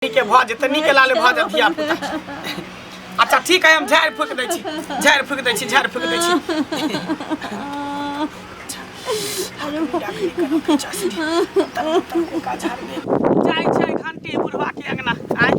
नीके भऽ जेतै, नीके लाले भऽ जायत धिया पुता। अच्छा ठीक है, हम झाड़ि फूकि दै छी, झाड़ि फूकि दै छी, झाड़ि फूकि दै छी। जाइ छै घंटी बुढ़वा के अंगना। आँय,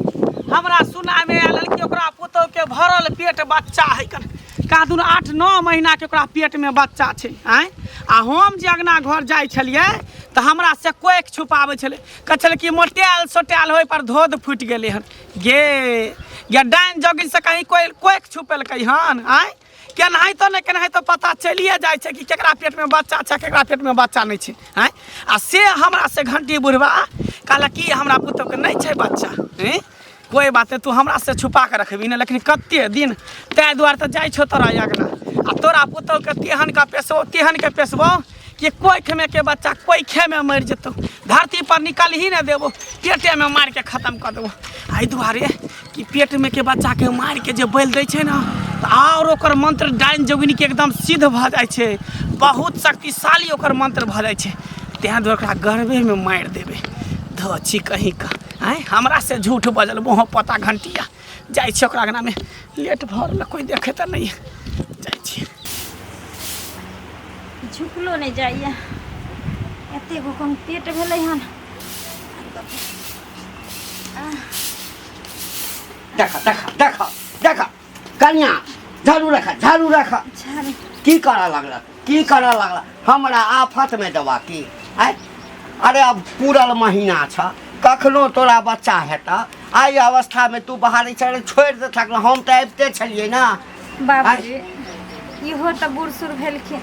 हमरा सुनामे आयल कि ओकरा पुतोह के भरल पेट बच्चा है कन कहाँ दुनू 8-9 महीना के ओकरा पेट में बच्चा छै। आँय, आ हम जे अंगना घर जाइ छलियै तऽ हमरा से कोइख छुपाबै छलै, कहै छलै कि मोटायल सोटायल होय पर धोध फूटि गेलै हन। गे गे डाइन जोगिन से कहीं कोइ कोइख छुपेलकै हन? आँय, केनाहितो ने केनाहितो पता चलिए जाइ छै कि केकरा पेटमे बच्चा छै, केकरा पेटमे बच्चा नहि छै। आँय, आ से हमरा से घंटी बुढ़बा कहलक कि हमरा पुतोहके नहि छै बच्चा। आँय, कोइ बात नहि, तू हमरा से छुपा के रखबी ने, लेकिन कते दिन? ताहि दुआरे तऽ जाइ छौ तोरा अगना आ तोरा पुतोहके तेहन के पेशबो, तेहन के पेशबो कि कोइखमे के बच्चा कोइखेमे मरि जेतौ, धरती पर निकल ही नहि देबो, पेटेमे मारिके खतम कऽ देबो। एहि दुआरे कि पेटमे के बच्चाके मारिके जे बलि दै छै ने तऽ आओर ओकर मंत्र डाइन जोगिनीके एकदम सिद्ध भऽ जाइ छै, बहुत शक्तिशाली ओकर मंत्र भऽ जाइ छै। ताहि दुआरे ओकरा गर्भेमे मारि देबै। धऽ छी कहीं का। आँय, हमरा से झूठ बजल मोह पता घंटिया। जाइ छी ओकरा अंगनामे, लेट भऽ रहल, कोइ देखै तऽ नहि। जाइ छी। झुकलो नहि जाइए, एते गो कम पेट भेलै हन। देखा देखा देखा देखा कन्या, झाड़ू रखा, झाड़ू रखा। झाड़ू। की करऽ लगल, की करऽ लगल हमरा आफत में देबा की? आँय, अरे अब पूरल महीना छ, कखनो तोरा बच्चा हेतऽ। आइ अवस्था में तू बाहर छे, छोड़ि देथक ने, हम तऽ आबिते छलियै ने। बाबूजी, इहो तऽ बूढ़ सूढ़ भेलखिन।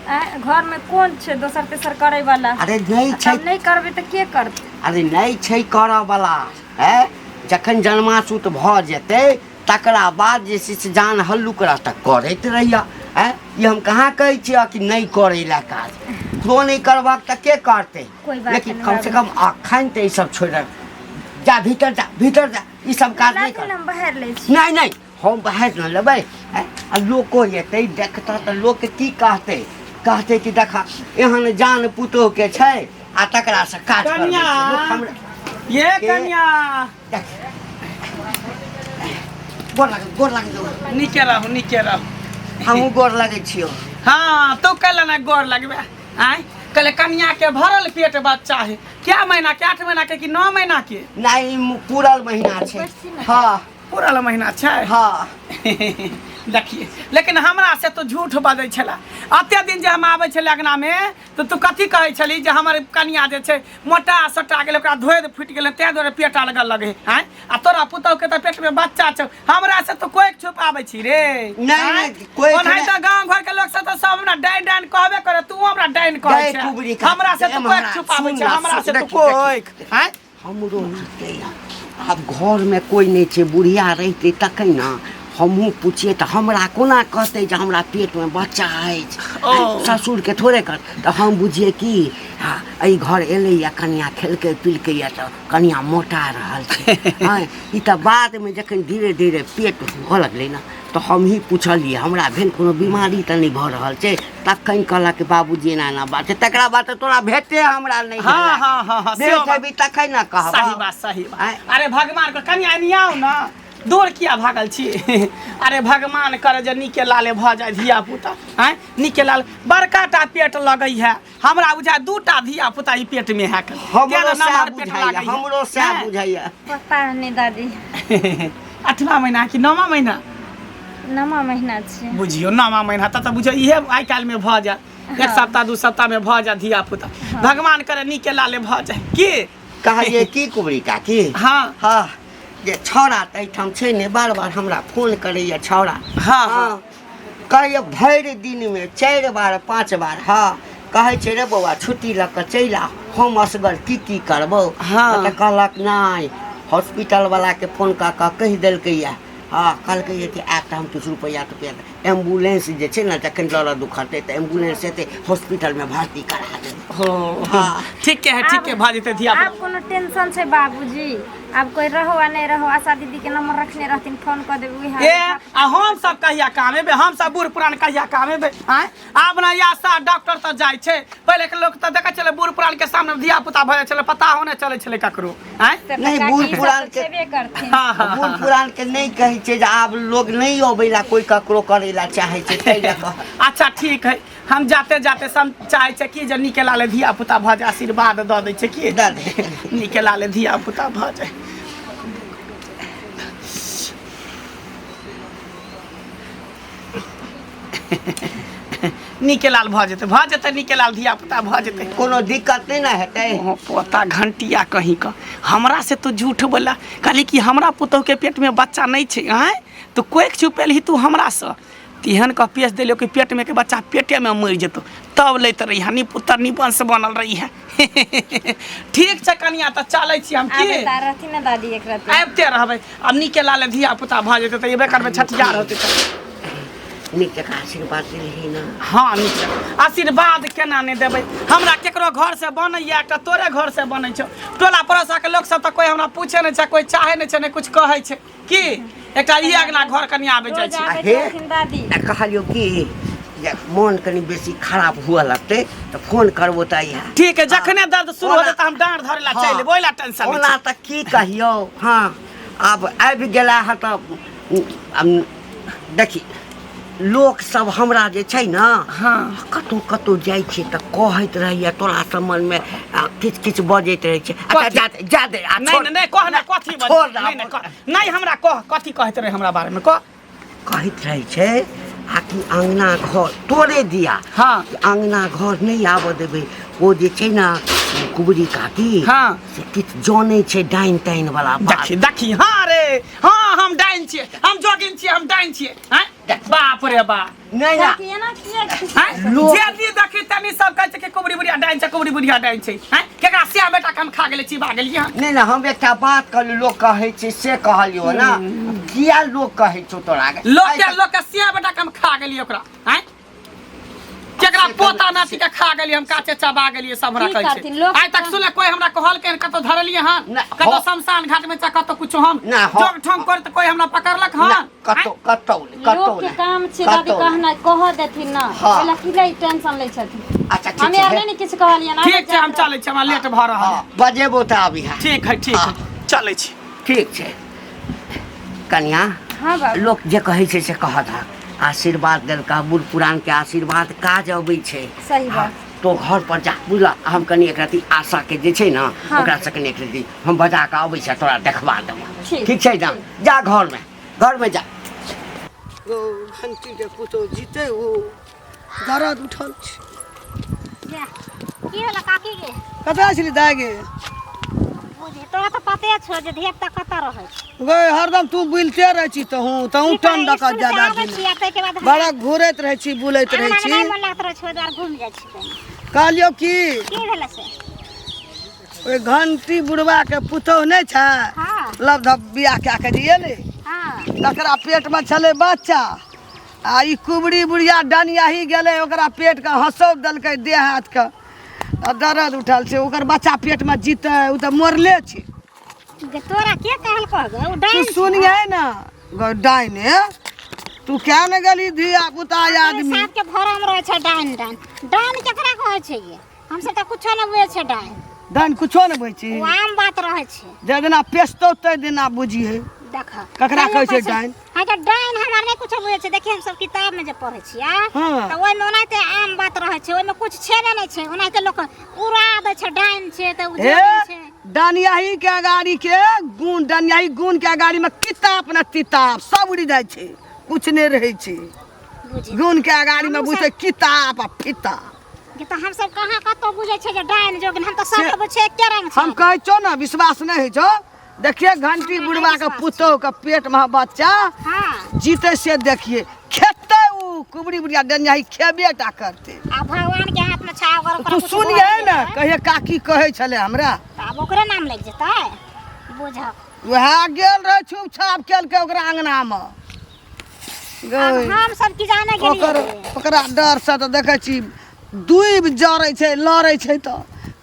आँय, घरमे कोन छै दोसर तेसर करै वाला? अरे नहि छै। तब नहि करबै तऽ के करतै? अरे नहि छै करऽ वाला है, जखन जन्मासूत भऽ जेतै तकरा बाद जे छै से जान हल्लुक रहतऽ, करैत रहियऽ। आँय, ई हम कहाँ कहै छियऽ कि नहि करै लए काज, तोँ नहि करबहक तऽ के करतै? कोइ बात लेकिन नहि कम से बाबू। कम अखन तऽ ई सब छोड़ि दे। जा भीतर जा, भीतर जा, ई सब काज नहि लाथे कर। ने, हम बहारि लै छी। नहि नहि, हम बाहर नहि लेबै। आँय, आ लोको एतै देखतऽ तऽ लोक की कहतै? कहतै कि देखा एहन जान पुतोहके छै आ तकरासँ काज करबै कनिया। छै। लोक हमरा ये के? कनिया। देख। गोर लाग, गोर लाग दो। नीके रहू, नीके रहू। हमहूँ गोर लगै छियौ। हाँ, तू कैला ना गोर लगबे? आँय, कहले कनिया के भरल पेट बच्चा है, क्या महीना के, 8 महीना के कि 9 महीना के? नहि, पूरल महीना छै। बैठसी ने। हाँ। पूरल महीना छै। हाँ। देखिए, लेकिन हमरा से तो झूठ बजै छला। अते दिन जे हम आबै छलै अंगनामे तऽ तू कथी कहै छली? जे हमर कनिया जे छै मोटा सोटा गेलै, ओकरा धोधि फुटि गेलै, ताहि दुआरे पेट अलगल लगै। आँय, आ तोरा पुतहुके तऽ पेटमे बच्चा छौ, हमरा से तऽ कोइ छुपाबै छी रे? नहि, आँय? नहि, कोइ ओनाहि तऽ गाँव घरके लोक सब तऽ सब हमरा डाइन डाइन कहबे करे, तू हमरा डाइन कहै गै छै। कुबरी का- हमरा से तऽ कोइ हमरा छुपाबै सुन छै? ना, हमरा से तऽ देखी, कोइ देखी। आँय? हमरो लगैए आब घरमे कोइ नहि छै, बुढ़िया रहितै तखन ने हमहूँ पुछियै तऽ हमरा कोना कहतै जे हमरा पेटमे बच्चा अछि? ओ। ससुरके थोड़े कर तऽ हम बुझियै कि हँ एहि घर एलैए कनिया, खेलकै पिलकैए तऽ कनिया मोटा रहल छै। हँ, ई तऽ बादमे जखन धीरे धीरे पेट हुअ लगलै ने तऽ हमही पुछलियै, हमरा भेल कोनो बीमारी तऽ नहि भऽ रहल छै? तखन कहलक बाबूजी एना एना बात छै। तकरा बाद तऽ तोरा भेटे हमरा नहि हाँ, भेल। हाँ, हाँ, हाँ, भेट सेहो बात। हेबी तखन ने कहब। सही बात, सही बात। आँय? अरे भगवान के कनिया एनियाउ ने, दूर किया भागल छी? अरे भगवान करे जे नीके लाले भऽ जाय धिया पुता। आँय, नीके लाल बड़का टा पेट लगै है, हमरा बुझाय दूटा धिया पुता ई पेट में है। हमरो केना सएह नमहर पेट बुझाइया, लागै है। हमरो सएह आँय? बुझाइया। पता नहि दादी। 8वां महीना कि 9वां महीना? 9वां महीना छै। बुझियौ 9वां महीना तऽ बुझियौ इहे आइ काल्हि में भऽ जायत, एक सप्ताह 2 सप्ताह में भऽ जायत धिया पुता। भगवान करे नीके लाले भऽ जाय की। कहलियै की कुबरी काकी? हाँ। हाँ, जे छौड़ा तऽ एहिठाम छै ने, बार बार हमरा फोन करैया छौड़ा। हाँ, हाँ। कहैया भरि दिनमे 4 बार 5 बार। हाँ, कहै छै रे बौआ छुट्टी लऽ कऽ चलि आ, हम असगर की की करबौ। हाँ। तऽ कहलक नहि, हॉस्पिटल वालाके फोन कऽ कऽ कहि देलकैया। हाँ, कहलकैया कि आयब तऽ हम किछु रुपैआ तुपैआ, एम्बुलेंस जे छै ने जखन दर्द दुखतै तऽ एम्बुलेंस एतै, हॉस्पिटलमे भर्ती करा देबै। हो। हाँ। ठीक है, ठीक है, भऽ जेतै धिया आब कोनो टेंशन छै बाबूजी? आब कोई रहो आ नहीं रहो, आशा दीदी के नंबर रखने रहथिन, फोन कऽ देबै उएह। ए आ हम सब कहिया काम एबै, हम सब बूढ़ पुरान कहिया काम एबै? आँय, आब ने आशा डॉक्टर तऽ जाइ छै, पहिले के लोक तऽ देखै छलै बूढ़ पुरान के सामने धिया पुता भऽ जाइ छलै, पता होने चलै छलै ककरो। आँय तऽ नहीं, काकी बूढ़ ई सब पुरान तऽ के- छेबे करथिन। हाँ हाँ बूढ़ पुरान के नहि कहै छै जे आब लोग नहि अबै ला, कोई ककरो करै ला चाहै छै, ताहि लए कह। अच्छा ठीक है, हम जाते जाते सब चाहे छै कि जे नीके लाले धिया पुता भऽ जाय, आशीर्वाद दऽ दै छै कि दऽ दे। नीके लाले धिया पुता भऽ जाय। नीके लाल भऽ जेतै, भऽ जेतै नीके लाल धिया पुता भऽ जेतै, कोनो दिक्कत नहि ने हेतै। ओ पोता घंटिया कहीं का हमरा से तू झूठ बोला, कहली कि हमरा पुतोह के पेट में बच्चा नहीं छै। आँय, तो कोई छुपेलही तू हमरा से? तेहन कऽ पेश देलियो कि पेट में के बच्चा पेटे में मरि जेतो, तब लैत रही है, नी पुत्र नी वंश बनल रही है। ठीक छै कनिया, तऽ चलै छी हम। की आबै तऽ रहथिन ने दादी एक राति? आबिते रहबै। आब नीके लाले धिया पुता भऽ जेतै तऽ एबे करबै, छठियार होतै तऽ। नीक जकाँ आशीर्वाद देलही ने? हाँ, नीक जकाँ आशीर्वाद केना नहि देबै? हमरा केकरो घर से बनैया, एकटा तोरे घर से बनै छौ। टोला पड़ोसा के लोक सब तऽ कोई हमरा पूछे नहि छै, कोई चाहे नहि छै, नहि कुछ कहै छै। की एकटा ई अगना घर कनि आबै जाइ रोज छै। आबैत हे। रहथिन दादी। आ कहलियौ कि जे मोन कनि बेसी खराब हुअ लगतै तऽ फोन करबो तऽ अइहा। ठीक है, जखने दर्द शुरू हो ओना- जेतै हम डाँड़ धरे ला चलि एबै, ओहि ला टेंशन नहि ओना छै। तऽ की कहियौ, हँ आब आबि गेला हँ तऽ आब देखी लोक सब हमरा जे छै ने, कतहु कतहु जाइ छियै तऽ कहैत रहैया तोरा सम्बन्धमे, आ किछु किछु बजैत रहै छै। अच्छा, कथी? जा दे, जा दे आ नहीं छोड़। नहीं, नहीं कह ना कथी बज- छोड़ ना, नहीं नहीं कह नहीं, हमरा कह कथी कहैत रहे हमरा बारे में कह। कहैत रहै छै आ कि अङ्गना घर तोरे दिया, अङ्गना घर नहि आबऽ देबै, ओ जे छै ने कुबरी काकी, से किछु जनै छै डाइन ताइन वाला बात। देखी देखी, हाँ रे हाँ, हम डाइन छियै, हम जोगिन छियै, हम डाइन छियै। हैं, बाप रे बाप। नहि ना। काकी एना किया हैं? लोक- जे दी देखी तनी सब कहै छै कि कुबरी बुढ़िया डाइन छै, कुबरी बुढ़िया डाइन छै। हैं, केकरा सिया बेटा के हम खा गेलै, चिबा गेलियै हम? नहि नहि, हम एकटा बात कहलियौ, लोक कहै छै से कहलियौ ने, किया लोक कहै छौ तोरा के? लोक के, लोक के सिया बेटा के हम खा गेलियै ओकरा। हैं, केकरा पोता नाती के खा गेलियै हम, काचे चबा गेलियै, सब हमरा की कहै छै। करथिन लोक? आइ तक सुनले कोई हमरा कहलकै हन कतौ धरलियै हन, नहि, कतौ हो- शमशान घाट में चाहे कतौ कुछो हम नहि, हो- जोग ठोंग कर तऽ कोई हमरा पकड़लक हन? नहि, कतौ कतौ नहि, कतौ लोक के नहि। काम छै दादी कतौ नहि। कहना, कह देथिन ना। हाँ। ओहि की लै टेंशन लै छथिन? अच्छा ठीक हमे छै। आर नहि ने किछु कहलियनि। आबै ठीक छै, हम जाइत चलै छी, हमरा लेट भऽ रहल हँ है। बजेबो तऽ अबिहा। ठीक है, ठीक है, चलै छी। ठीक छै कनिया। हाँ बाबू। लोक जे कहै छै से कहत। हक आशीर्वाद देलका, बूढ़ पुरानके आशीर्वाद काज अबै छै। सही हाँ, बात। तो घर पर जा बुझल, हम कनि एक रति आशा के जे छै ने, ओकरा से कनि एक रति हम बजा कऽ अबै छै, तोरा देखबा देबो। ठीक, ठीक छै ने? जा घरमे, घरमे जा। गौ घंटीके पुतोहु जीतै, ओ दर्द उठल छै। जा, की भेलै काकी के? कतऽ छली दाइ गे? बुझी तोरा तऽ पते छौ जे धिया पुता कतऽ रहै छै। गै हरदम तू बुलिते रहै छी, तहूँ तहूँ की टन करै, दऽ कऽ स्कूल से ज्यादा आबै दिन छी आ ताहिके बाद बड़ा घुरैत रहै छी, बुलैत रहै अंगनामे छी। नहि मन लागैत रहै छै, ओहि दुआरे घुमि जाइ छी कनी। कहलियौ की? की भेलै से? ओहि घंटी बुढ़बाके पुतोहु नहि छै, हाँ लव धप बियाह कए कऽ जे एलै, हाँ तकरा पेटमे छलै बच्चा, आ ई कुबरी बुढ़िया डनियाही गेलै, ओकरा पेटके हँसौत देलकै देह हाथके, आ दर्द उठल छै। ओकर बच्चा पेटमे जीतै? ओ तऽ मरले छै। गे तोरा के कहलकौ गे ओ तू डाइन छै? सुनिहे ने गौ डाइने, तू क्या ने गेली धिया पुता आदमी। साथ के भरम रहै छै डाइन डाइन डाइन, केकरा कहै छै ये? हमसब तऽ कुछो नहि बुझै छै डाइन। डाइन कुछो ने बुझै छी? ओ आम बात रहै छै। जे दिना पेसतौ ताहि दिना बुझिहे देख ककरा कहियो कहै छै डाइन। हाँ तऽ डाइन हम आर नहि कुछो बुझै छै। देखिए हम सब किताब में जे पढ़ै छियै तऽ ओहिमे ओनाहिते आम बात रहै छै, ओहिमे कुछ छेबे नहि छै, ओनाहिते लोक उड़ा दै छै डाइन छै तऽ ओ हे जोगिन छै। डनियाही के अगाड़ी के गुण, डनियाही गुण के अगाड़ी में किताब न तिताब सब उड़ि जाइ छै, कुछ नहि रहै छै। बुझी गुण के अगाड़ी में हमहूँ बुझै किताब आ फिताब। जे तऽ हमसब कहाँ कतौ बुझै छै जे डाइन जोगिन, हम तऽ सबके बुझै एके रंग छै। हम कहै छौ ने, विश्वास नहि होइ छौ? देखिए घंटी हमरा बुढ़वा नहि के विश्वास। पुतोह के पेट में बच्चा जीते से देखिए, खेतै उ कुबरी बुढ़िया डनियाही खेबे टा करतै। आ भगवान के हाथ में छै अगर ओकरा तू कुछ सुनिहे भऽ ने जेतै, कहिए काकी कहै छलै हमरा। तऽ आब ओकरे नाम लागि जेतै बुझक। वएह गेल रहै, छुप छाप केलकै ओकरा अंगनामे। आब गै हम सब की जाने ओकर गेलियै। ओकरा डरसँ तऽ देखै छी दूबि जरै छै, लड़ै छै तऽ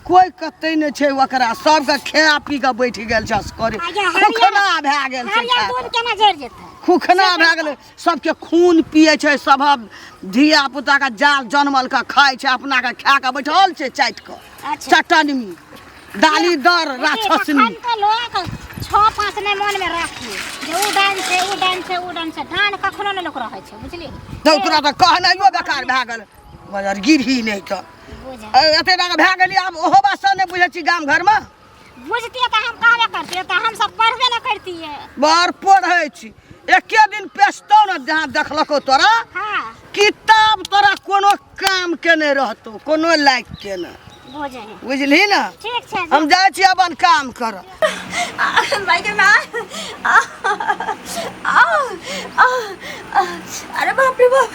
कोई कतै नहि छै ओकरा सबके खा पी कऽ बैठ गेल छै असगरे आ ये हरियर- खुखना भए गेल छै हरियर खा कऽ। दूध केना जरि जेतै खुखना भए गेलै सबके खून पियै छै सभक धिया पुताके जाल जनमल के खाइ छै अपना के खा कऽ बैठल छै चाटि कऽ अच्छा चटनी दाली दर राक्षसनी तखन तऽ लोक छओ पाँच नहि मोनमे राखी जे उ डाइन छै उ डाइन छै उ डाइन छै डाइन कखनो नहि लोक रहै छै बुझली तऽ तोरा तऽ कहनाइयो बेकार भए गेल मगर गिरही नहि तऽ बुझ एते टाका भए गेली आब ओहो बात सब नहि बुझै छी गाम घरमे बुझतियै तऽ हम कहबे करतियै तऽ हम सब पढ़बे नहि करतियै बड़ पढ़ै छी एके दिन पेसतौ ने जहाँ देखलको तोरा हाँ किताब तोरा कोनो काम के नहि रहतौ कोनो लायक के नहि बुझै है बुझली ने ठीक छै हम जाइ छी अपन काम करऽ भाई के माँ आ, आ, आ, आ, अरे बाप रे बाप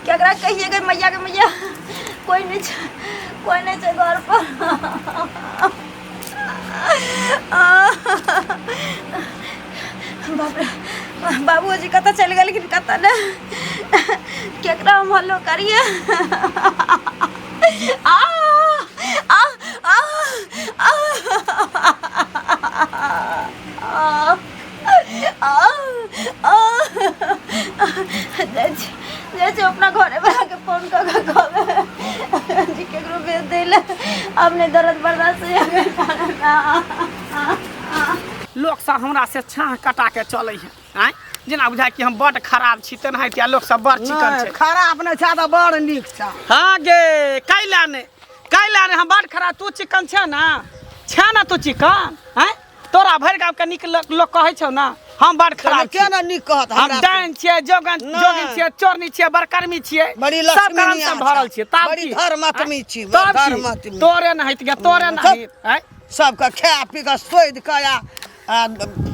केकरा कहिए गई मैया के मैया कोई नहीं छै कोई नहीं छै घर पर आ, बाप रे बाबूजी कतऽ चलि गेलखिन कतऽ ने केकरा हम हल्लो करिए आ आ आ आ आ आ जाइ छी जाइ छी अपना घरे पर आके फोन कऽ कऽ कहबै जी केकरो भेज दै लए आब नहि दर्द बर्दाश्त होइए लोक सब हमरा से छाह कटा के चलै है आँय जेना बुझाय कि हम बड्ड खराब छी तेनाहिते आ लोक सब बड़ चिकन नहि, छै खराब नहि छै तऽ बड़ नीक छै हाँ गे कैला नहि कैला नहि हम बड्ड खराब तू चिकन छै ने छै ने तू चिकन आँय तोरा भरि गाँव के नीक लोक लोक कहै छौ ने हम बड्ड खराब छी के ने नीक कहत हम हमरा डाइन छियै जोगन नहि। जोगिन छियै चोरनी छियै बड़कर्मी छियै बड़ी सब लक्ष्मीनिया कर्म से भरल छियै तब बड़ी की? धर्मात्मी छी, तब की? धर्मात्मी। तोरे नहित गे तोरे तब- नहित आँय सबके खा पी कऽ सोधि कऽ आ आ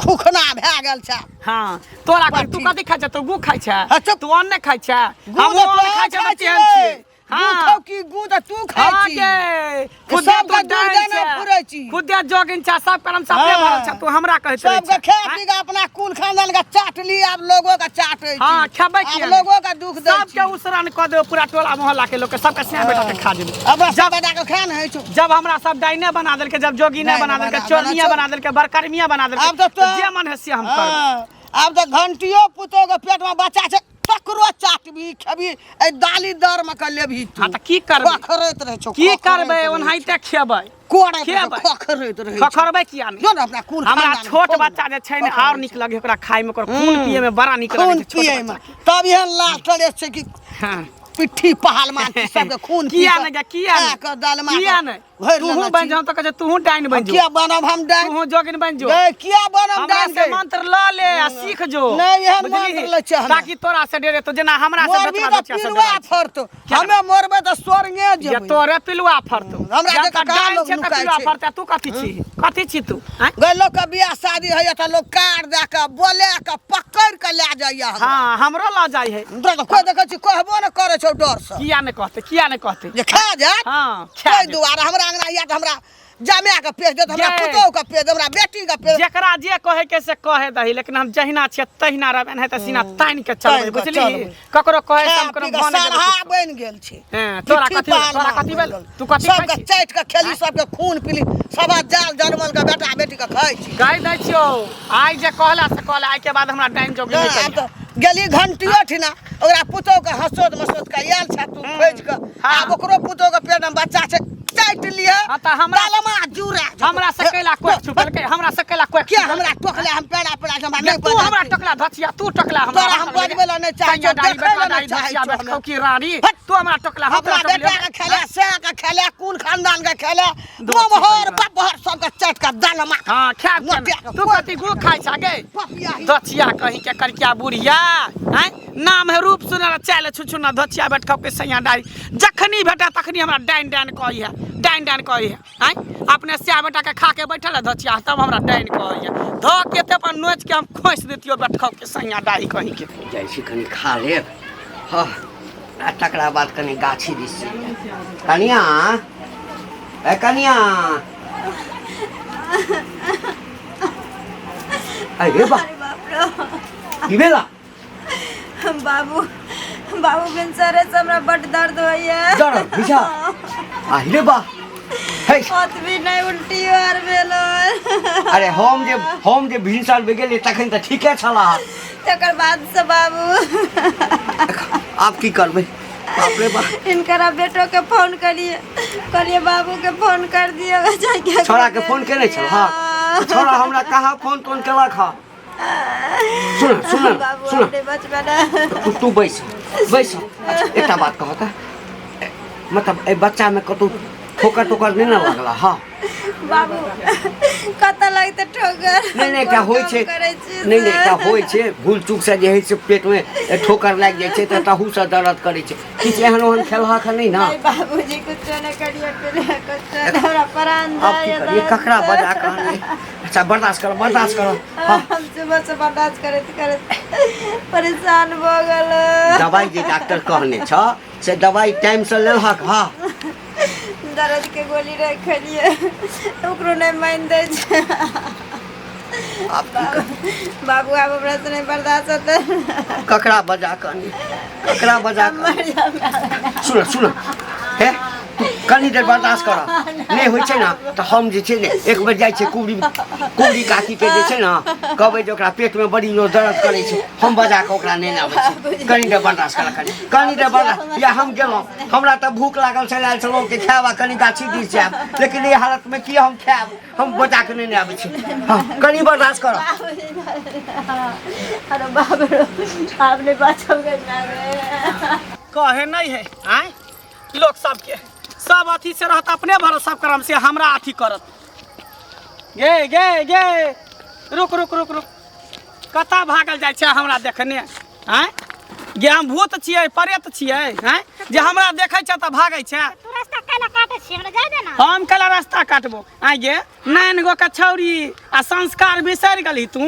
खुखना भए गेल छै हाँ तोरा कह तू पट्टी। कथी खाइ छै तू गु खाइ छै हाँ, चुप। तू अन्न नहि खाइ छै गु हम तऽ अन्न तोरा खाइ छै खाइ तऽ केहन छियै। छियै गु हाँ खाउ की गु तऽ तू खाइ हाँ छी गे खुदे सबके तू दूध डाइन देने छै फुरै छी। खुदे जोगिन छै सब करम से अपने हाँ। भरल छै तू हमरा कहैत रहै सबके छै खा पी कऽ अपना कुल खानदान के चाट ली आब लोगो के चाटै छी हाँ खेबै आब किया लोगो के दुख दै सबके उसरन कऽ देबै पूरा टोला मोहल्ला के लोग के सबके सिया बेटा के खा जेबै अब सब बेटा के खान होइ छौ जब हमरा सब डाइने बना देलकै जब जोगिने डाइन बना देलकै बना चोरनिया देलकै। बना देलकै बरकर्मिया बना देलकै आब तऽ तऽ जे मन है से हम करबै हाँ, आब तऽ घंटियो पुतोह के पेट में बच्चा छै तकरो चाटबी खेबी एहि दाली दर में के लेबही तू हाँ तऽ की करबै खखरैत रहै छौ की खखरैत करबै रहै ओनाहिते खेबै कोड़ैत रहै छौ, खेबै। खखरैत रहै छौ। खखरबै किया नहि जो ने अपना कुल हमरा खानदान छोट खोल ने। बच्चा जे छै ने आओर नीक लगे ओकरा खायमे ओकर खून पियैमे बड़ा नीक लगै खून छै छोट पियै में बच्चा के। तब एहन लाल टरेस छै कि हाँ पिट्ठी पहलवान छी सबके खून पी किया कऽ, नहि गे किया खा नहि कऽ दलमा कऽ किया नहि भरि तूहू लेने बनि छी। जाउ तऽ कहै छै तूहू डाइन बनि जो किया बनब हम डाइन तूहू जोगिन बनि जो गै किया बनब हमरा डाइन से गै? मंत्र लऽ ले आ सीख जो नहि, एहन बुझलिही? मंत्र लै छियै हमे। ताकि तोरा से डेरे तो जेना हमरा से मरबी बेतना तऽ बच्चा से पिलुआ डराइ छै। फरतो हमे मरबै तऽ स्वर्गे जे जेबै तोरे पिलुआ फरतो हमरा जब देख तक कऽ डाइन लोग छै तऽ नुकाइ पिलुआ छै। फरतै तू कथी छी कथी छी तू आँय? गै लोक के बियाह शादी होइया तऽ लोग कार दए कऽ बोले कऽ पकड़ि कऽ लए जाइया हमरा हाँ हमरो लऽ जाइ है तोरा तऽ कोइ देखै छी कहबो ने करै छौ डरसँ किया नहि कहते किया नहि कहते जे खा जायत हाँ खा ताहि जेतै। दुआरे हमरा अंगना या तऽ हमरा जमा के पेश देत हमरा गे। पुतोहु के पेश हमरा बेटी के पेश जेकरा जे कहे के से कहे दही लेकिन हम जहिना छियै तहिना रहबै नहीं तऽ सीना तानि के चलबै तानि के बुझली चलबै। ककरो कहे से हम खा कोनो पी के बने देबै सरहा किछो। बनि गेल छै हें, तोरा पिट्ठी कथी भेल? पहलवान तोरा कथी बनि भेल? गेल। तू कथी खाइ सबके छी? चाटि के खेली सबके खून पीली सब जाल जनमल के बेटा बेटी के खाइ छी कहि दै छियौ आइ जे कहला से कहला आइ के बाद हमरा डाइन जोगी नहि, नहि आब करिहे। तऽ गेली घंटियो ठिना ओकरा पुतोह के हँसोत मसोत के आयल छै तू खोजि के हाँ। आब ओकरो पुतोह के पेट में बच्चा छै चाटि लिअ हाँ, तऽ हमरा- दलमा जुड़ा जेतौ। हमरा से कैला कोइ छुपलकै हमरा से कैला कोइ के हमरा टोकले हम पेड़ा पेड़ा के हमरा ये नहि तू हमरा बजा टकला धचिया तू टकला हमरा तोरा हम बजबै लए नहि चाहै छियौ, देखै लए नहि चाहै धचिया छियौ बैठौ हमे। की रानी हट। तू हमरा टकला हम अपना तोरा बेटा टकले के खेले से के खेले कुल खानदान के खेले दो ममहर चिकन बबहर सबके चाटि के दलमा हाँ खायब मोटिया केना? के तू कथी गु खाइ छा गे पपिया ही। धचिया कहीं के करिया बुढ़िया हैं नाम है रूप सुनर चाल छुछुना धचिया बैठौ के सैया डाई जखनी भेटा तखनी हमरा डाइन डाइन कहै है डाइन डाइन कहै है हैं अपने सिया बेटा के खा के बैठल है धचिया तब हमरा डाइन कहै है धऽ के ते पर नोच के हम खोसि देतियो बैठौ के सैया डाई कहीं के जाइ छी कनि खा लेब हँ आ तकरा बाद कनि गाछी दिस चलि जायब कनिया ए कनिया अरे बा अरे बाप रे की भेला बाबू बाबू भिनसरे से हमरा बड दर्द होइया दर्द बुझा आहि रे बा हे ओतबी नहि उल्टी आर भेल अरे हम जे भिनसर में गेलियै तखन तऽ ठीके छला तकर बाद से बाबू आब की करबै बाप रे बाप हिनकरा बेटो के फोन करिए कहलिए बाबू के फोन कर दियो जाके छोड़ा के फोन केने छल हाँ छोड़ा हमरा कहाँ फोन तोन केलक हँ सुन सुन बाबू सुन अपने बचपन तू तू बैस बैस अच्छा एकटा बात कहऽ तऽ मतलब एहि बच्चामे कतहु ठोकर तोकर नहि ने लगला हँ बाबू कतऽ लगतै ठोकर नहि नहि एकटा कोन होइ काम छै करै छी नहि नहि एकटा से? होइ छै भूल चूकसँ जे होइ छै पेटमे ठोकर लागि जाइ छै तऽ तहूसँ दर्द करै छै किछु एहन ओहन खेलहक नहि ने नहीं बाबूजी कुछो नहीं करिए पहले कुछो नहीं हमरा प्राण आब की जाए करिए ककरा बजा कऽ आनबै? अच्छा बर्दाश्त करो बर्दाश्त करो हाँ हम सुबह से बर्दाश्त करैत करैत परेशान भऽ गेल दवाइ जे डॉक्टर कहने छ से दवाइ टाइमसँ लेलहक हँ दर्द के गोली रहे खेलिए ओकरो नहीं मान दै छै आब की कर- बाबू आब हमरा से नहीं बर्दाश्त होतै ककरा बजा कऽ आनी ककरा बजा कऽ मर जाब सुन सुन हे तू कनी देर बर्दाश्त कर नहि होइ छै ने तऽ हम जे छै ने एक बेर जाइ छियै कुबरी कुबरी काकीके जे छै ने कहबै जे ओकरा पेटमे बड़ी जोर दर्द करै छै हम बजा कऽ ओकरा नहि आबै छै कनी देर बर्दाश्त कर कनी कनी देर बर्दाश्त या हम गेलहुँ हमरा तऽ भूख लागल छल आयल छलहुँ कि खायब आ कनी गाछी दिस जायब लेकिन एहि हालतमे की हम खायब हम बजा कऽ नहि आबै छी हँ कनी बर्दाश्त कर अरे बाप रे आब नहीं बचब गई कहे नहीं है आँय लोक सबके सब अथी से रहत अपने भरोसा सब करम से हमरा अथी करत गे गे गे रुक रुक रुक रुक कतऽ भागल जाइ छै हमरा देखने आँय गे हम भूत छियै प्रेत छियै आँय जे हमरा देखै छै तऽ भागै छै तू रास्ता कैला काटै छी हमरा जाय दे ना हम कैला रास्ता काटबो आँय गे नाइन गो के छौरी आ संस्कार बिसरि गेलही तू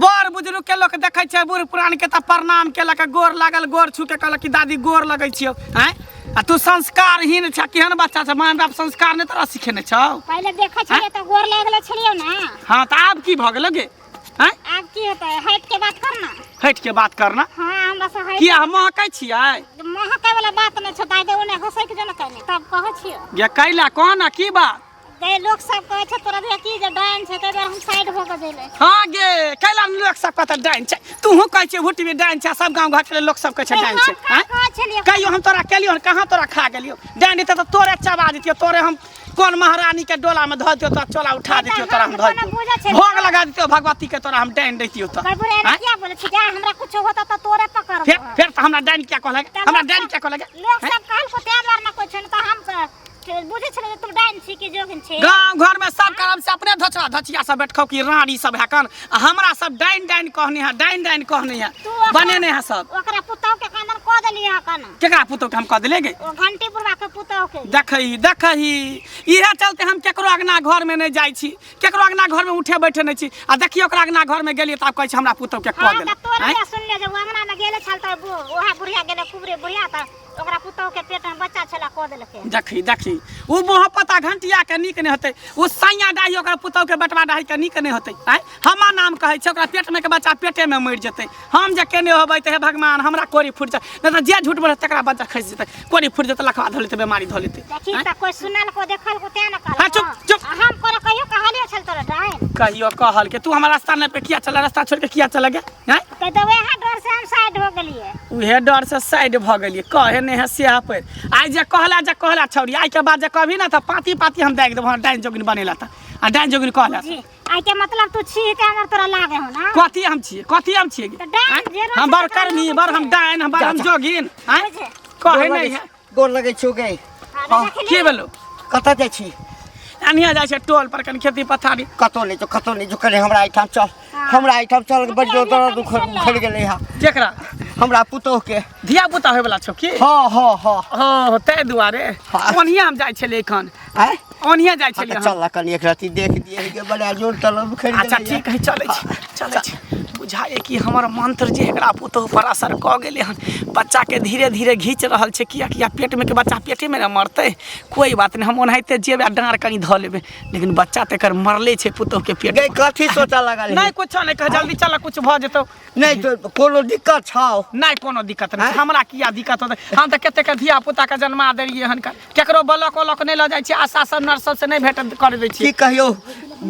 बड़ बुजुर्ग के लोक देखै छै बूढ़ पुरान के तऽ प्रणाम केलक गोर लागल गोर छू के कहलक कि दादी गोर लगै छियौ आँय आ तू संस्कारहीन छ केहन बच्चा छ माय बाप संस्कार नहि तोरा सिखेने छौ पहिले देखै छलियै तऽ गोर लागल छलियै ना हाँ तऽ आब की भऽ गेलो गे आँय आब की हेतै हटि के बात कर ना हटि के बात करना हाँ हमरा से हटि किया हम महकै छियै महकै वाला बात नहि छौ दाइ दे ओने हँसै के जो ने कहने तब कहै छियौ गे कैला कह ना की बात गए लोक सब कहै छै तोरा दिया की जे डाइन छै ताहि दुआरे हम साइड भऽ के जइले हाँ गे कैला लोक सब कहता डाइन छै तूहू कहै छै भुट्टी में डाइन छै सब गाँव घर के लोक सब कहै छै डाइन छै हम आँय? कहै छलियै कहियो हम तोरा केलियो कहाँ तोरा खा गेलियो डाइन हेतै तऽ तोरे चबा दितियो तोरे हम कोन महारानी के डोला में धऽ दियो तोरा चोला उठा दितियो तोरा हम धऽ दितियो भोग लगा दितियो भगवती के तोरा हम डाइन दैतियो तऽ बाबू रे आँय? किया बोले छी जा हमरा कुछ होता तऽ तोरे पकड़बो फेर फेर तऽ हमरा डाइन किया कहलक तऽ हमरा लोक डाइन सब- किया कहलक लोक सब कहल को तें दुआरे ना कोइ छै ने तऽ हम बुझै छलियै जे तू डाइन छी कि जोगिन छी गांव घर में सब करम से अपने धचवा धचिया सब बैठखौ कि रानी सब है कन आ हमरा सब डाइन डाइन कहने है डाइन डाइन कहने है तू ओकरा- बनेने है सब ओकरा पुतहु के कांदन कऽ देलियै हँ कन केकरा पुतोह के हम कह देले गे ओ घंटी बुढ़वा के पुतहु के देखही देखही इहे चलते हम केकरो अगना घर में नहीं जाइ छी केकरो अगना घर में उठे बैठे नहीं छी आ देखियो ओकरा अगना घर में गेलियै तऽ आब कहै छै हमरा पुतोह के कह हाँ देले तऽ तोरे आँय? जे सुनलियै जे ओ अंगना में गेले छल तऽ ओएह बुढ़िया गेलै कुबरे बुढ़िया तऽ ओकरा पुतहु के पेट में बच्चा छला कऽ देलकै देखी देखी ओ मुँह पता घंटिया के नीक नहि होतै ओ सैया डाही ओकरा पुतहु के बेटवा डाही के नीक नहि होतै आँय हमर नाम कहै छै ओकरा पेटमे के बच्चा पेटेमे मरि जेतै हम जे केने होबै तऽ हे भगवान हमरा कोरी फुटि जाय नहि तऽ जे झूठ बोलत तकरा बच्चा खसि जेतै कोरी फुटि जेतै लखवा धऽ लेतै बेमारी धऽ लेतै देखी तऽ कोइ सुनल को देखल को तें ने कहलको हाँ, चुप, चुप। आ हम कोरो कहियो कहलियो छल तोरा डाइन कहियो कहल के तू हमर रास्ता नहि पे किया चला रास्ता छोड़ के किया चला गया आँय तऽ तऽ वएह डर से हम साइड हो गेलियै उहे डर से साइड भऽ गेलियै कहे नहि है सेह पर आइ जे कहला जे कहला छौड़ी आइ के बाद जे कहबी ने तऽ पाती पाती हम दागि देबो डाइन जोगिन बनेला तऽ आ डाइन जोगिन कहला जी आइ के मतलब तू छी ते हमर तोरा लागे हो ना कथी हम छियै कथी हम छियै तऽ डाइन आँय? जे रहै हम छै बड़ तकरा कर्मी लागै बड़ हम छै। डाइन हम बड़ हम जा, जा। जोगिन आँय बुझे। कहे नहि है गोर लगै छियौ गे अरे देखली की भेलो कतऽ जाइ छी अनिया जाइ छै टोल पर कनि खेती पथारी कतौ नहि जो कतौ नहि जो कने हमरा एहिठाम चल हमरा एहिठाम चल बड़ जोर दर्द उखड़ उखड़ गेलै हँ केकरा हमरा पुतोह के धिया पुता होय वाला छौ की हँ हँ हँ ओ ताहि दुआरे हाँ। ओनिया हम जाइ छलियै एखन आँय ओनिया जाइ हाँ, छलियै तऽ हम। चल ना कनि एक रत्ती देख दिए के बड़ा जोर दर्द उखड़ अच्छा गेलै ठीक है चलै छी चलै छी बुझ बुझाइए कि हमर मंत्र जे एकरा पुतोहु पर असर कऽ गेलै हन बच्चाके धीरे धीरे घीच रहल छै किया किया पेटमे के बच्चा पेटेमे ने मरतै कोइ बात नहि हम ओनाहिते जेबै आ डाँड़ कनि धऽ लेबै लेकिन बच्चा तऽ एकर मरले छै पुतोहुके पेट गई कथी सोचऽ लगल नहि कुछो नहि कह जल्दी चल कुछ भऽ जेतौ नहि तो कोनो दिक्कत छौ नहि कोनो दिक्कत नहि हमरा किया दिक्कत होतै हम तऽ कतेक धिया पुताके जन्मा देलियै हन केकरो ब्लॉक उलॉक नहि लऽ जाइ छियै आशा सब नर्स सबसँ नहि भेट कर दै की छियै कहियौ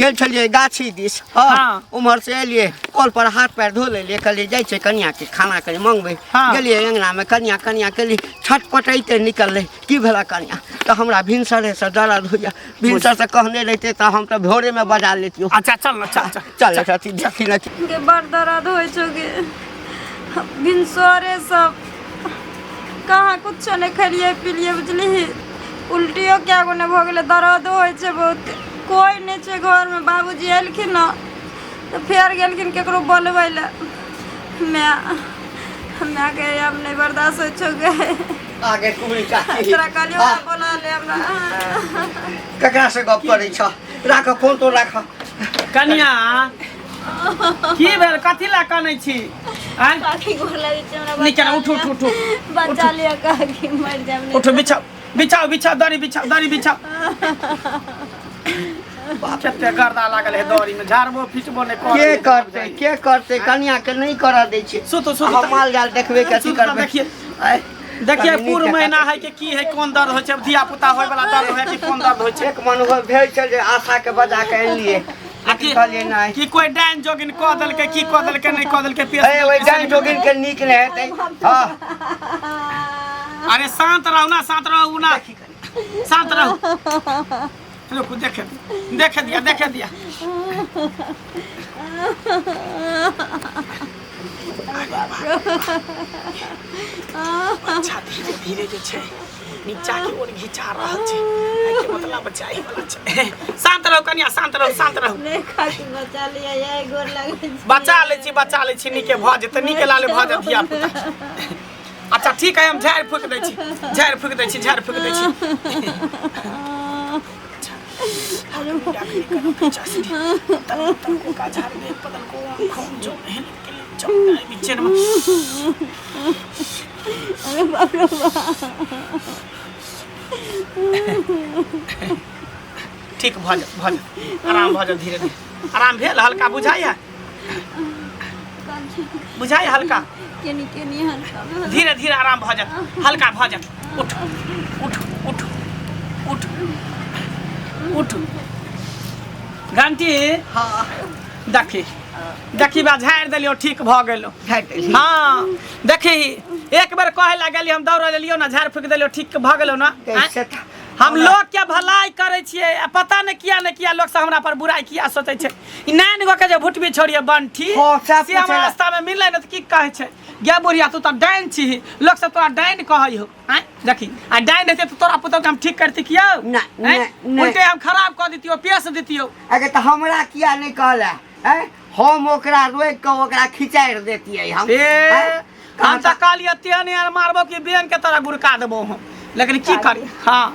गेल छलियै गाछी दिस हँ हाँ। उम्हर से एलियै कल पर हाथ पैर धो लेलियै कहलियै जाइ छै कनियाके खाना कनि मंगबै हाँ। गेलियै अङ्गनामे कनिया कनिया केलियै छटपटैते निकललै की भेला कनिया तऽ हमरा भिनसरेसँ दर्द होइए भिनसरसँ कहने रहितै तऽ हम तऽ भोरेमे बजा लेतियौ अच्छा चल ने चल चल चल अथी देखी ने गे बड़ दर्द होइ छौ गे भिनसरे सब कहाँ कुछो नहि खेलियै पिलियै बुझलिही उल्टियो कए गो नहि भऽ गेलै दर्दो होइ छै बहुत कोइ नहि छै घरमे बाबूजी एलखिन ने तऽ फेर गेलखिन ककरो बोलबै लए माय मायके आब नहि बर्दाश्त होइ छौ गे आगे कुबरी चाची तोरा कहलियौ हाँ। बोला ले हमरा ककरा से गप करै छ राख फोन तो राख कनिया की भेल कथी लए कनै छी आँय काकी गोर लगै छै हमरा निकाल, उठ, उठ, उठ, उठ। बच्चा लिअ काकी मरि जायब नहि उठो बिछाओ बिछाओ बिछाओ दरी बिछाओ दरी बिछाओ कते गर्दा लागल है दरी में झाड़बो फिचबो नहीं कर के करतै के करतै कनिया के नहीं करऽ दै छै सुतू, सुतू। हम माल जाल देखबै के अथी सुतू, करबै देखिए। आँय, देखिए कनि पूर नीक महीना जकाँ है कि की है कोन दर्द होइ छै धिया पुता होय वाला दर्द है कि कोन दर्द होइ छै एक मन हो भेल छल जे आशा के बजा के अनलियै आ की कहलियै नहि की कोई डाइन जोगिन कऽ देलकै की कऽ देलकै नहि कऽ देलकै पेश ए ओहि डाइन जोगिन के नीक नहि हेतै हँ अरे शांत रहू ना शांत रहू ना शांत रहू रुकू देखे देखे दिया देखे दिया अच्छा धीरे धीरे जे छै नीचा के ओर घिचा रहल छै एहिके मतलब बच्चा ई वाला छै शांत रहू कनिया शांत रहू शांत रहू नहि काकी बचा लिअ ये गोर लगै छी बचा लै छी बचा लै छी नीके भऽ जेतै नीके लाले भऽ जायत धिया पुता अच्छा ठीक है हम झाड़ि फूकि दै छी झाड़ि फूकि दै छी झाड़ि फूकि दै छी अरे बाप रे बाप ठीक भऽ जायत भऽ जायत आराम भऽ जायत धीरे धीरे आराम भेल हल्का बुझाइया बुझाइया हल्का केनी केनी हल्का भेल। धीरे धीरे आराम भऽ जायत हल्का भऽ जायत उठ उठ उठ उठ उठ घंटी हँ देखी देखी बा झाड़ि देलियौ ठीक भऽ गेलौ झाड़ि देली। हँ देखी एक बेर कहे लागलियै हम दौड़ लेलियौ ने झाड़ि फूकि देलियौ ठीक भऽ गेलौ ने आँय? से तऽ हम लोग के भलाई करै छियै आ पता नहि किया नहि किया लोग सब हमरा पर बुराई किया सोचै छै ई नाइन गो के जे भुटबी छोड़िए बंठी हँ, सएह से हमरा पूछै लए। रास्ता में मिललै ने तऽ की कहै छै गे बुढ़िया तू तऽ डाइन छी लोग सब तोरा डाइन कहै हो आँय देखी आ डाइन हेतै तऽ तोरा पुतोह के हम ठीक करती किया नहि, नहि, नहि। उल्टे हम खराब कऽ दितियो पेश दितियो अगे तऽ हमरा किया नहि कहला आँय हम ओकरा रोकि कऽ ओकरा खिचारि देतियै हम ए आँय? हम तऽ कहलियै तेहन एहन मारबो कि बेन के तोरा गुड़का देबो हम लेकिन की करी हाँ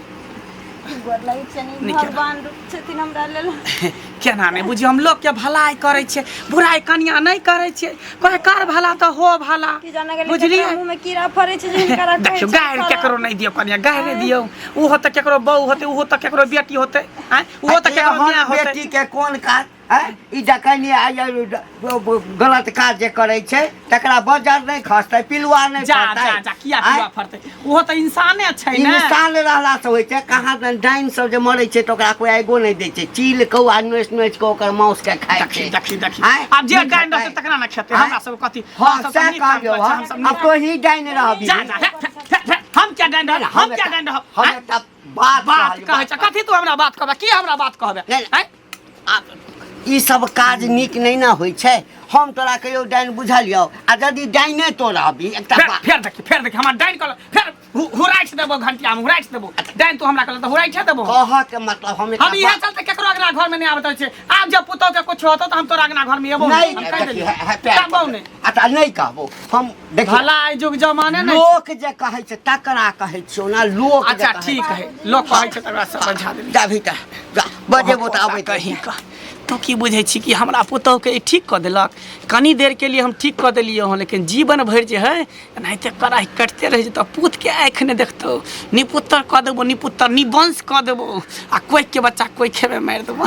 गोर लगै छनि नीक भगवान रूप छथिन हमरा लेल केना नहि बुझियौ हम लोकके भलाई करै छियै बुराइ कनिया नहि करै छियै कहै कर भला तऽ हो भला की जाने गेलै बुझलियै केकरा मुँह में कीड़ा फड़ै छै जे हिनकरा कहै देखियौ छै गारि फड़ल। केकरो नहि दियौ कनिया गारि दियौ ओहो तऽ केकरो बहू होतै ओहो तऽ केकरो बेटी होतै आँय ओहो तऽ केकरो एहन माय होतै बेटी के कोन काज आँय ई जखन गलत काज जे करै छै तकरा बजर नहि खसतै पिलुआ नहि जा फड़तै जा जा किया आँय? पिलुआ फड़तै ओहो तऽ इंसाने छै ने इंसान रहला से होइ छै कहाँ दन डाइन सब जे मरै छै तऽ ओकरा कोइ आगिओ नहि दै छै चील कौआ नोचि नोचि कऽ ओकर माउस के खाइ देखी छै देखी देखी आँय? आब जे नीक डाइन रहतै हेतै? तकरा ने खेतै आँय? हमरा सब कथी हँ हम सब सएह नीक काम कहलियौ करै छी, हँ हम सब आब नीक तोही डाइन रहबी जा जा हे, हे, हे, हम किया डाइन रहब हम किया डाइन रहब हम आँय? एकटा बात बात कहलियौ, कहै छै कथी तू हमरा बात कहबे की हमरा बात कहबे नहि, आँय? ई सब काज नीक नहि ने होइ छै हम तोरा कहियो डाइन बुझलियौ आ यदि डाइने तो रहबी एकटा फेर बात फेर देखी फेर देखी हमरा डाइन कहल फेर हुराइठ देबो घंटिया में हुराइठ देबो डाइन तू हमरा कहल तऽ हुराइठे देबो कहऽ के मतलब हम एकटा हम इहे बात- चलते केकरो अगना घर में नहीं आबत छै आब जब पुतोह के कुछ होतो तऽ हम तोरा अगना घर में एबो नहीं हम कहि देखी, देलियौ। हे- हे, पैर कहबौ नहि अच्छा नहीं कहबो हम देखी भला आइ जुग जमाने नहि लोक जे कहै छै तकरा कहै छियौ ना लोक जे अच्छा कहै ठीक है लोक कहै छै तकरा समझा देली जा भीतर जा बजेबो तऽ अबै कहीं का तू की बुझै छी कि हमरा पुतहुके ई ठीक कऽ देलक? कनी देरके लिए हम ठीक कऽ देलियै हँ, लेकिन जीवन भरि जे है एनाहिते कड़ाही कटिते रहि जेतौ। पूतके आँखि नहि देखतौ, निपुत्तर कऽ देबो, निपुत्तर निवंश कऽ देबो, आ कोइके बच्चा कोइ खेबै मारि देबो।